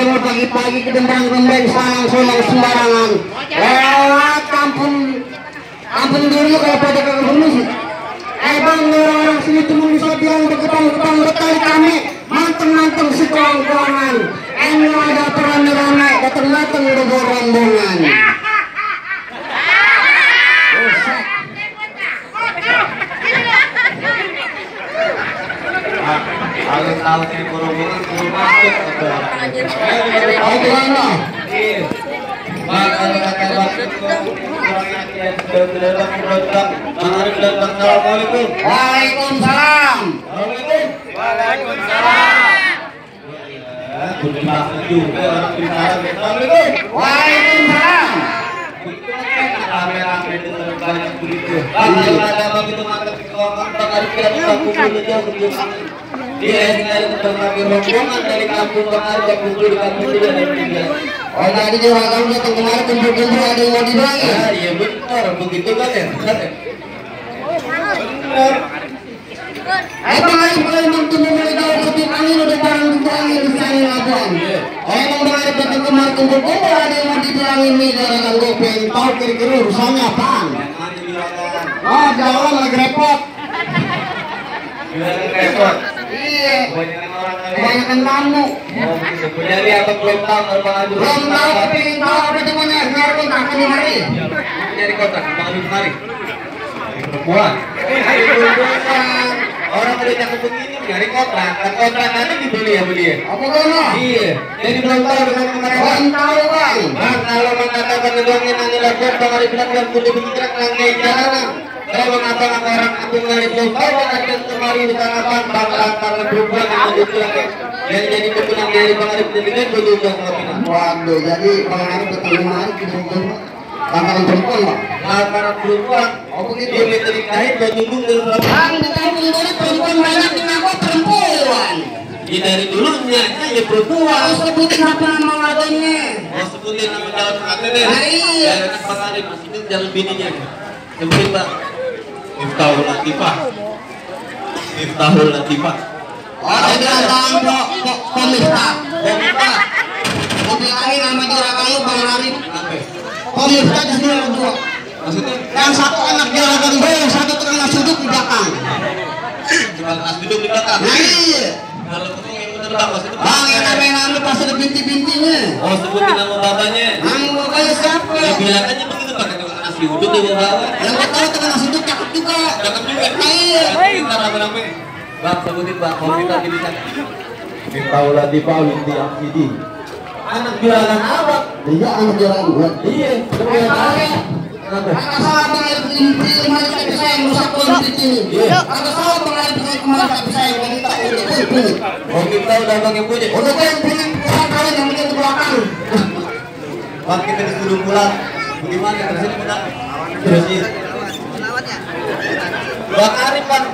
Timur pagi-pagi ke Dembrang-Dembrang Sanang-Sunang sembarangan. Lewat kampung dulu kalau pada kagak bener. Bang, orang sini cuma bisa bilang berketang-ketang berkali kami manteng-manteng si kawan-kawan. Ini ada rame-rame datang-datang udah rombongan. Alun-alun ini rombongan belum masuk. Waalaikumsalam. Waalaikumsalam. Dari kampung pengajar kumpul di kampung tidak ada tiga. Oh tadi juga kamu datang kemarin kumpul-kumpul ada yang mau dibilang ya? Iya benar begitu kan ya. Emang emang tuh mulai tahu kutip angin udah barang dibilangin di sana labuan. Emang kemarin datang kemarin kumpul-kumpul ada yang mau dibilangin nih dari Kang Gopeng. Tahu kira-kira urusannya apaan? Oh jalan lagi repot. Repot. Iya. Kebanyakan tamu. Oh begitu. Jadi apa belum tahu Bang Adu? Belum tahu tapi ingin tahu apa temannya biar kontakkan di hari. Nyari kotak Bang Adu hari. Perempuan. Orang udah cakep begini nyari kotak. Kotak nanti dibeli ya beli ya. Apa kamu? Iya. Jadi belum tahu dengan kemarin. Belum tahu bang. Bang kalau mengatakan ngilangin angin lakukan Bang Adu bilang kan kudu bergerak langai jalan. Kalau mengatakan orang kampung lain belum tahu akan kemari di tanah Bang karena berubah yang dibilang yang jadi kebilang dari Bang Adu dengan belum tahu. Waduh jadi Bang Adu ketemu kemarin kita lantaran perempuan bang. Lantaran perempuan. Oh begitu. Dia minta nikahin dan dudung dengan Bang di kampung dari perempuan banyak kenapa perempuan? ya dari dulunya ya perempuan. Oh sebutin apa nama wadahnya? Oh sebutin nama jalan pengantin. Iya. Jalan Bang Adu masukin jalan bininya. Sebutin Bang. Miftahul Latifah. Miftahul Latifah. Oh jadi datang kok komista. Mau bilangin nama juragan lu Bang Arif. Komista di sini ada dua. Maksudnya Yang satu anak juragan gue, yang satu tukang sudut di belakang. cuma kelas duduk di belakang. Nah iya. Kalau ketemu yang bener Bang maksudnya. Bang yang namanya pasti ada binti-bintinya. Oh sebutin nama bapaknya. Nama bapaknya siapa? Ya bilang aja begitu pakai tukang nasi uduk di bawah. Yang gue tahu tukang sudut cakep juga. Cakep juga. Nah iya. Kita rame-rame. Bang sebutin Bang mau kita di sana. Miftahul Latifah binti Akidi. Anak juragan apa? Iya anak juragan gue. Iya. Kenapa? Agak salah Bang Arif kemarin tapi saya yang rusak konflik ini. Iya. Agak salah Bang Arif kemarin tapi saya yang minta untuk punya. Oh kita udah bang yang punya. Udah gue yang punya kalian yang punya di belakang. Bang kita disuruh pulang. Bagaimana terus ini pulang? Terus ini. Bang Arif Bang.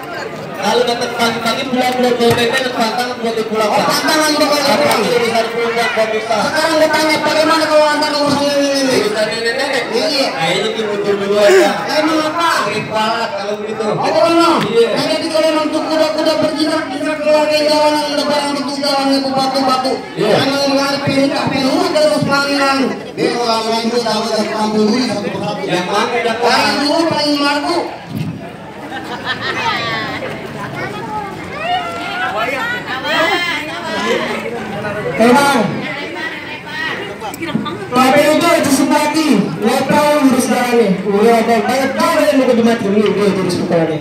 Kalau datang pagi-pagi pulang-pulang bawa bebek dan pantang buat pulang. Oh pantangan bakal pulang. Urusan pulang kok bisa. Sekarang gue tanya bagaimana kalau antar urusan ini? Urusan nenek-nenek. Iya. Nah ini kita mundur dulu aja. Emang apa? Sakit kepala kalau begitu. Oh kono. Iya. Nah jadi kalau untuk kuda-kuda berjinak-jinak keluar ke jalanan udah barang itu jalannya ke batu-batu. Iya. Emang mengarip ini kafe lu terus panggilan. Dia orang lain itu tahu dari kampung dulu satu-satu. Yang mana yang Paling dulu paling marku. Memang. Tapi itu sepati, nggak tahu urus darahnya. Udah banyak tahu yang mau dimati ini dia urus kepalanya.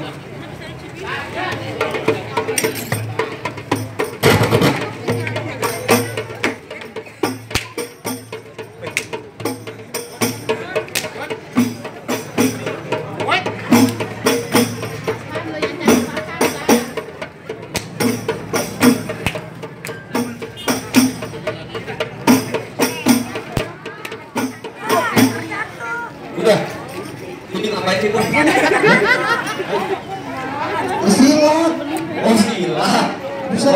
udah. Ini ngapain sih tuh? Silat. Oh silat. Bisa.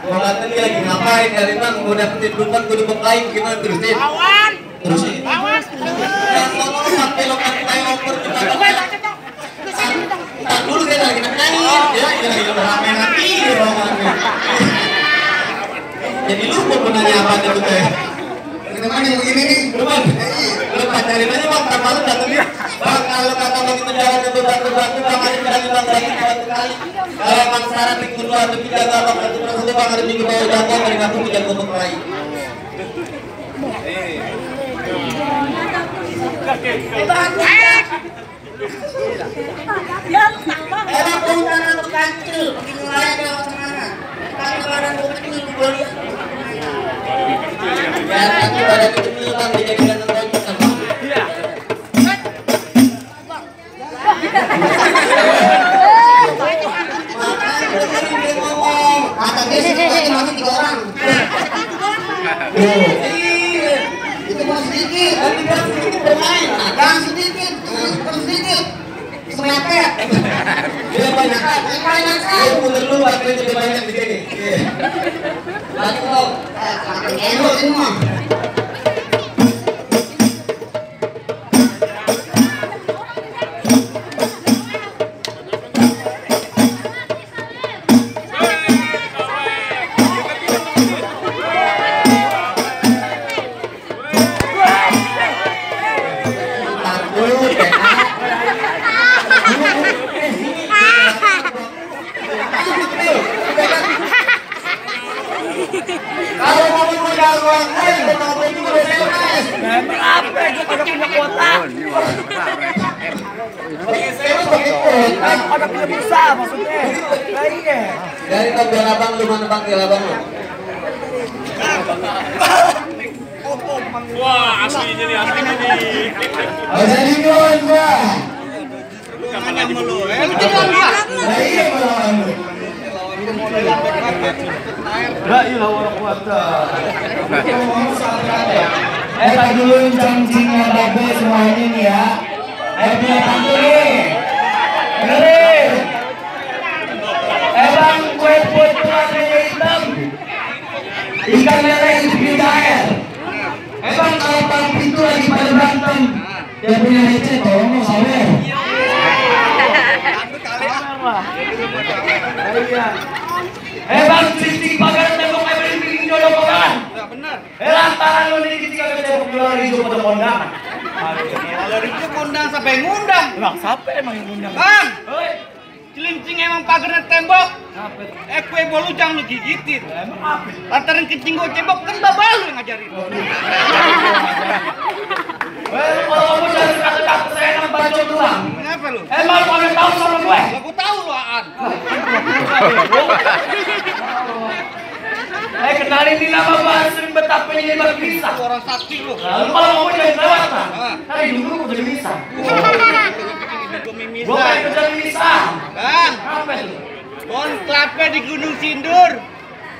Wah, tadi lagi ngapain dari bang? Mau dapetin perempuan kudu bekain gimana terusin? Terusin. Yang ngomong pakai lokasi flyover kita. Ntar dulu saya lagi nangis. Ya, ini lagi rame hati romannya. Jadi lupa gunanya apa itu teh? Gimana begini nih? Belum pacarin aja bang, tak malu datang nih. Bang kalau kata begitu jalan itu batu-batu bang ada bilang bang lagi satu kali. Kalau bang syarat minggu kedua atau tiga bang berarti satu bang ada minggu bawah jago dari kampung jago untuk lain. Emang punya anak kecil, begini lain lewat sana. Kalau barang kecil boleh. Ya tapi pada kecil bang dijadikan nonton sama. Iya. Kata dia sih masih 3 orang. Itu mau sedikit, sedikit bermain. Jangan sedikit, sedikit. Semepet. Dia banyak kan? Banyak kan? Dia mundur dulu waktu itu dia banyak di sini. Banyak dong. Enak ini mah. Kalau kamu punya ruang lain, kamu juga SMS. Apa dia pada punya kuota? Ada punya pulsa maksudnya. Lah iya. Dari tabel abang lu mana bang di abang lu? Wah, aslinya nih, aslinya nih. Jadi kawan gua. Kapan aja lu? Iya kawan. La ilaha illallah. Tak dulu cangcingnya babe semuanya nih ya. Punya tante nih. Dengerin. Bang kue put warnanya hitam. Ikan lele itu di air. Bang kalau bang pintu lagi pada berantem. Dia punya receh tolong mau sawer. Bang cincin pagar tembok kayak bikin jodoh kondangan. Benar. Lantaran lo nih ketika kita tembok jual hijau pada kondangan. Kalau itu kondang sampai ngundang. Lah siapa emang yang ngundang? Bang, Hei, celincing emang pagarnya tembok. Kue bolu jangan lu gigitin. emang apa? Lantaran kencing gue cebok kan bapak lu yang ngajarin. Kalau kamu cari kata-kata saya nama bacot doang. Kenapa lu? Emang lu pada tahu sama gue? Lah gue tahu lu Aan. Kenalin di nama gue sering betapa jadi bang bisa. Orang sakti lu. Lalu kalau kamu jadi lewatan, tadi dulu gue jadi bisa. Gue mimisan. Gue pengen kerja bisa. Bang, Apa itu? pohon kelapa di Gunung Sindur.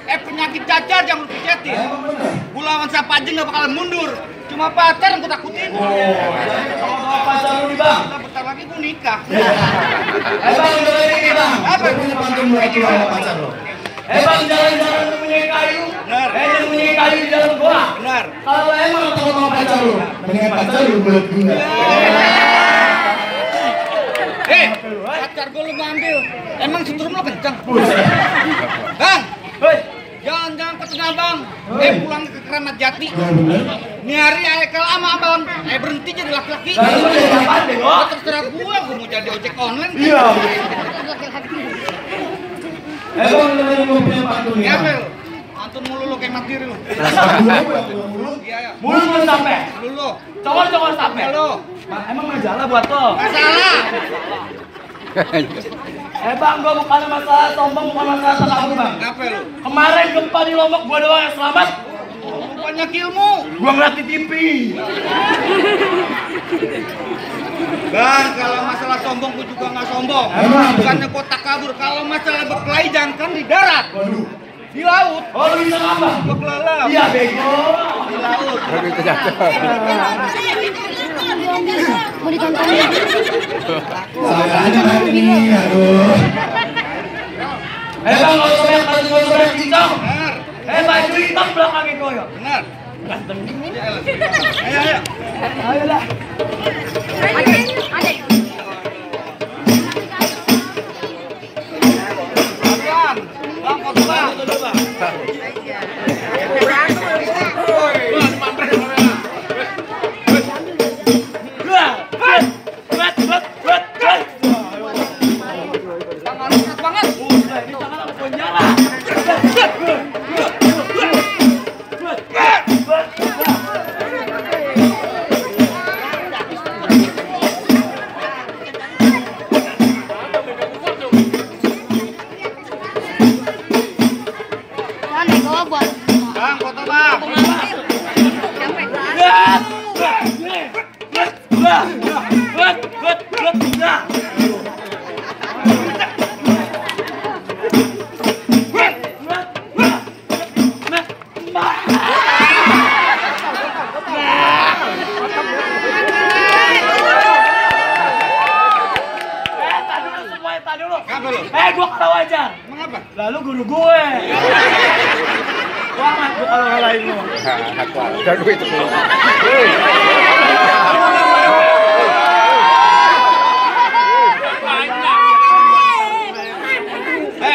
Penyakit cacar jangan lu pijetin. Gue lawan siapa aja gak bakalan mundur. Cuma pacar yang gue takutin. Kalau pacar lu nih bang. Bentar lagi gue nikah. Bang, dengerin nih bang. Apa? Gue punya pantun buat lu sama pacar lu. Bang, jalan-jalan lu punya kayu. Benar. Jangan punya kayu di dalam gua. Benar. Kalau emang lu sama pacar lu, dengan pacar lu buat guna. Pacar gue lu mau ambil. Emang setrum lo kencang. Bang, jangan ke tengah bang. Pulang ke Keramat Jati. Ini hari ayah kalah sama abang. Berhenti jadi laki-laki. Lalu lu jadi apaan deh, kok? Terserah gue mau jadi ojek online. Iya. Bang, dengerin gue punya pantun nih. Ya, Bang. Bel. Antun mulu lu kayak matiri lu. Iya, ya. Mulut lu sampai. Dulu. Cowok-cowok sampai. Lu. Emang majalah buat lo? Nggak salah. Bang, gua bukan masalah sombong, bukan masalah takabur bang. Kenapa lu? Kemarin gempa di Lombok, gua doang yang selamat. Banyak ilmu. Gua ngeliat di TV. Bang, kalau masalah sombong gue juga nggak sombong. Emang? Bukannya kotak kabur. Kalau masalah berkelahi jangan kan di darat. Waduh. Di laut. Oh, lu bisa ngambang? Gue kelelep. Iya, bego. Di laut. Mau ditontonin? Salahnya kan ini, aduh. Bang, kalau sobek cincong. Benar. Baju hitam belakangnya koyok. Benar. Ganteng. Ayo, ayo. Ayo lah. Bang, bang, bang. Gua kalau wajar. Mengapa? Lalu guru gue. Wah, gua kalau ngalahin lu. Udah duit itu.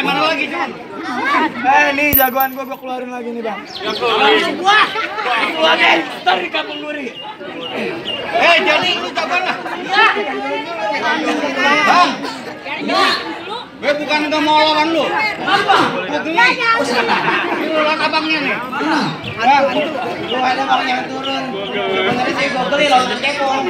Mana lagi, Jon? Nih jagoan gua keluarin lagi nih, Bang. Langsung gua. Keluarin, tarik kampung Duri. Jadi lu jagoan lah. Iya. Bang, Iya. gue bukan nggak mau lawan lu. Apa? Buktinya, ini lu lawan abangnya nih. Bang, lu ada bang yang turun. Sebenarnya saya gue beli lawan cekong.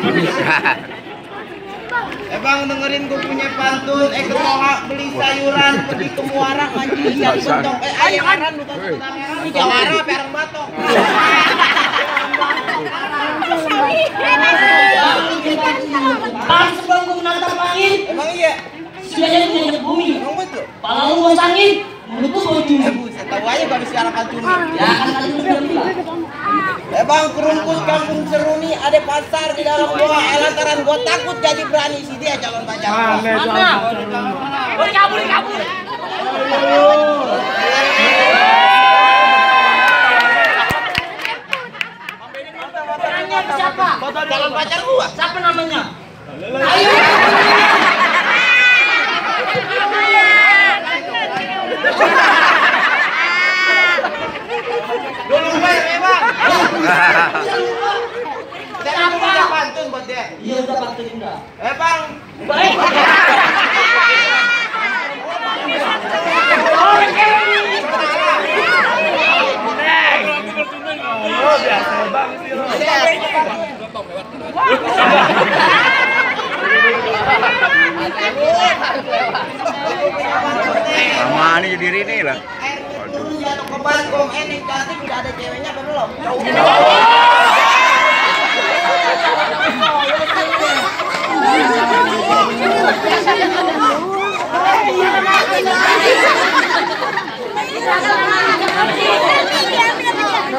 Bang, dengerin gue punya pantun. Ke Moha beli sayuran, pergi ke Muara mancing ikan betok. Ayaran lu kan di Jawara perang batok. Pas sebelum gua menatap langit, Emang iya? sudah jadi menginjak bumi. Emang betul? Pala lu bos angin, mulut tuh bau cumi. Buset, tahu aja gak bisa anak cumi. Ya kan tadi lu bilang juga. Bang, kerungkul kampung Seruni ada pasar di dalam gua. Lantaran gua takut jadi berani si dia calon pacar. Mana? Boleh kabur, kabur. Nanya siapa? Calon pacar gua. Siapa namanya? Ayo. Dulu bayar ya bang. Saya punya pantun buat dia. Iya udah pantun udah. Bang. Baik. Oh, biasa Bang sih lo. Sama nih diri nih lah. Air turun jatuh ke balkon. Nih cantik udah ada ceweknya apa belum?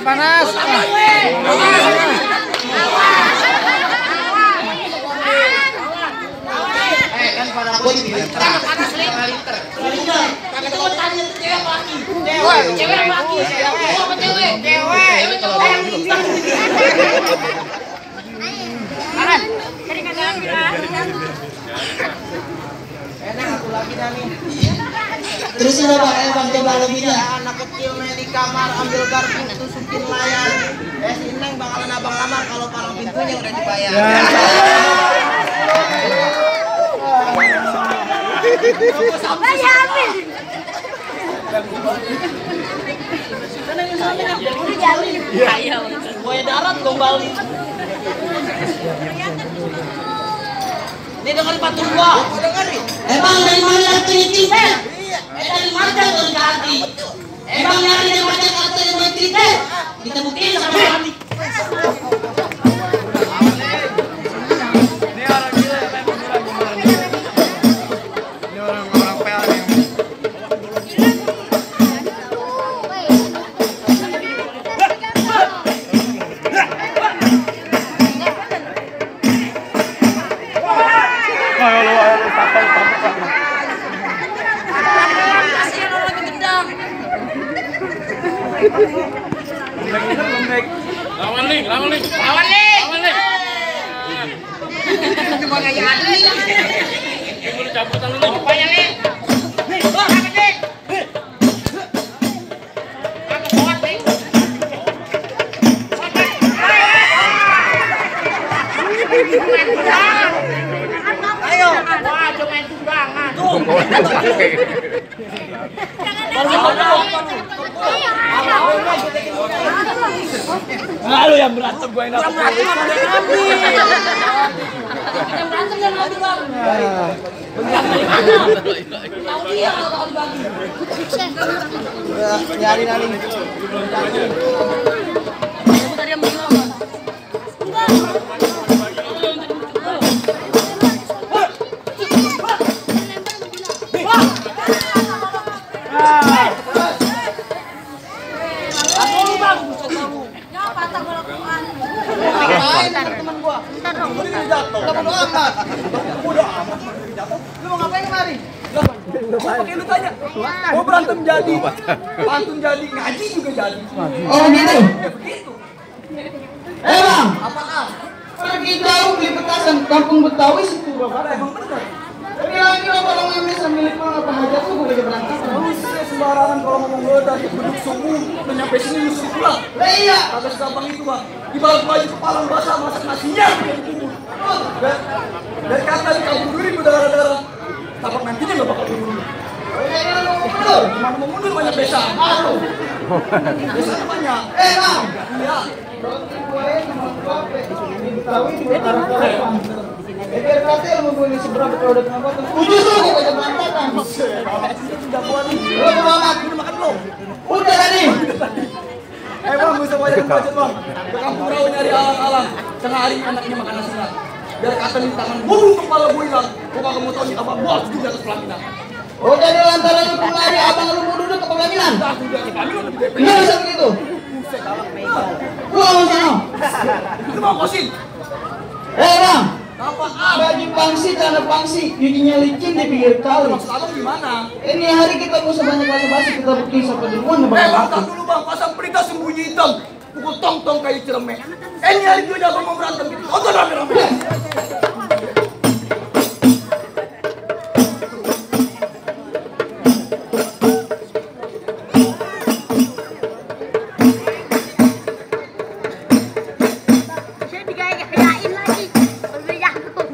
Panas. Kan pada boy liter. Itu mau tanya tuh cewek apa laki? Cewek apa laki? Cewek apa cewek? Cewek cowok yang pintar. Kanan. Dari kanan bilang. Enak aku lagi dah nih. Terusin lah Bang, coba lebihnya. Anak kecil main di kamar ambil garpu tusukin layar. Si Neng bakalan abang lamar kalau palang pintunya udah dibayar. Buaya darat gombali. Ini dengerin pantun gua. Emang dari mana artinya cinta? Dari mana dari hati? Emang nyari dari mana artinya dari cinta? Kita buktiin sama hati. Ini orang gila yang main bilang gimana? Ini orang PL nih. Lawan nih. Gimana yang ada nih? Udah cabut tangan lu. Rupanya nih. Ayo, wah cuma main tumbangan. Lalu yang berantem gue yang dapat. Yang berantem dan mau dibang. Tahu dia kalau dibagi. Nyari. Tadi yang bilang. patah kalau kuan. Ngapain teman gua? Bentar dong. Udah bodo amat. Bodo amat jatuh. Lu mau ngapain kemari? Gua pakai lu tanya. Gua berantem jadi. Pantun jadi, ngaji juga jadi. Oh gitu. Ya begitu. Bang, Apaan? pergi jauh beli petasan kampung Betawi situ bapak. Emang bener. Bilang lo kalau ngemis milik lo apa aja tuh gue lagi berangkat. Buset sembarangan kalau ngomong lo dari beduk subuh udah nyampe sini nyusul pulang. Lah iya. Agak segampang itu bang. Ibarat baju kepalang basah masak nasinya jadi kubur. Dari kata di kampung duri berdarah-darah. Tapak nantinya gak bakal mundur. Cuma mau mundur banyak desa. Aduh. Desa banyak. Bang. Iya. Betawi di Betawi. Biar kata mau gue seberapa produk apa tuh? Justru gue baca berantakan. Sudah buat nih. Lo kemana? Udah makan belum? Udah tadi. Bang, bisa banyak budget bang. Ke kampung rawa nyari alang-alang. Tengah hari anaknya makan nasi lah. Biar kata di tangan burung kepala gue hilang. Gue kagak mau tau nih abang bos juga atas pelaminan. Oh jadi lantaran lu kemari abang lu mau duduk ke pelaminan? Dah udah di pelaminan udah DP. Enggak bisa begitu. Buset galak mega. Gua mau sana. Itu mau kosin. Bang. Apa? Baju pangsi, celana pangsi, cucinya licin di pinggir kali. Maksud abang gimana? Ini hari kita mau sebanyak basa-basi kita bukti sampai duluan Bang, bakal tak dulu bang, pasang berita sembunyi hitam. Pukul tong-tong kayak cermek. Ini hari juga abang mau berantem gitu. Tonton rame-rame. Saya digaya-gayain lagi. Lebih jago.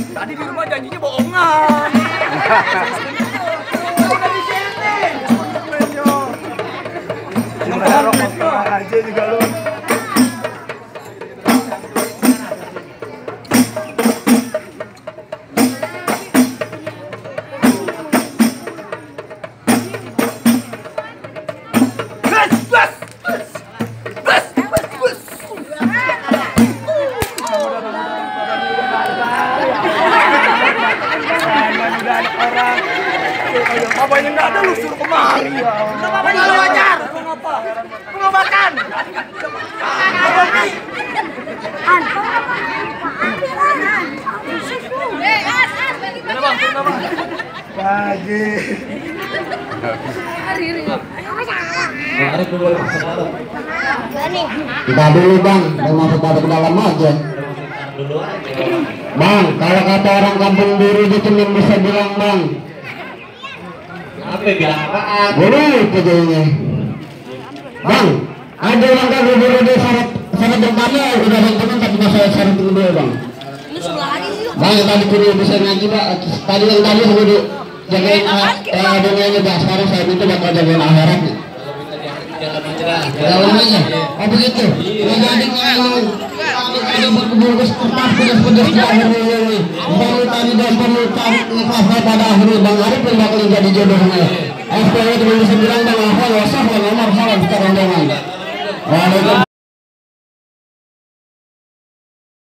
Tadi di rumah janjinya bohongan. Udah di sini. Aja juga lu. Bapaknya nggak ada lu suruh kemari. Bapaknya lu ajar. Ngapa? Mau makan. Pagi. Kita dulu bang, mau masuk ke dalam aja. Bang, kalau kata orang kampung diri itu cuma bisa bilang bang. Apa bilang apaan? Boleh kerjanya. Bang, ada orang kampung diri di syarat depannya udah ada teman tapi nggak saya syarat dulu bang. Bang, tadi kudu bisa ngaji pak. Tadi yang tadi kudu jagain dunianya bang. Sekarang saya itu bakal jagain akhiratnya. Dalam aja, oh begitu. Jadi kalau ada berbungkus kertas pedas-pedas di akhir ini, baru tadi dan perlu ikhlasnya pada akhir bang Arif yang bakal jadi jodohnya. SPW 2009 bang Afal wasaf nomor salam sekarang jangan. Waalaikumsalam.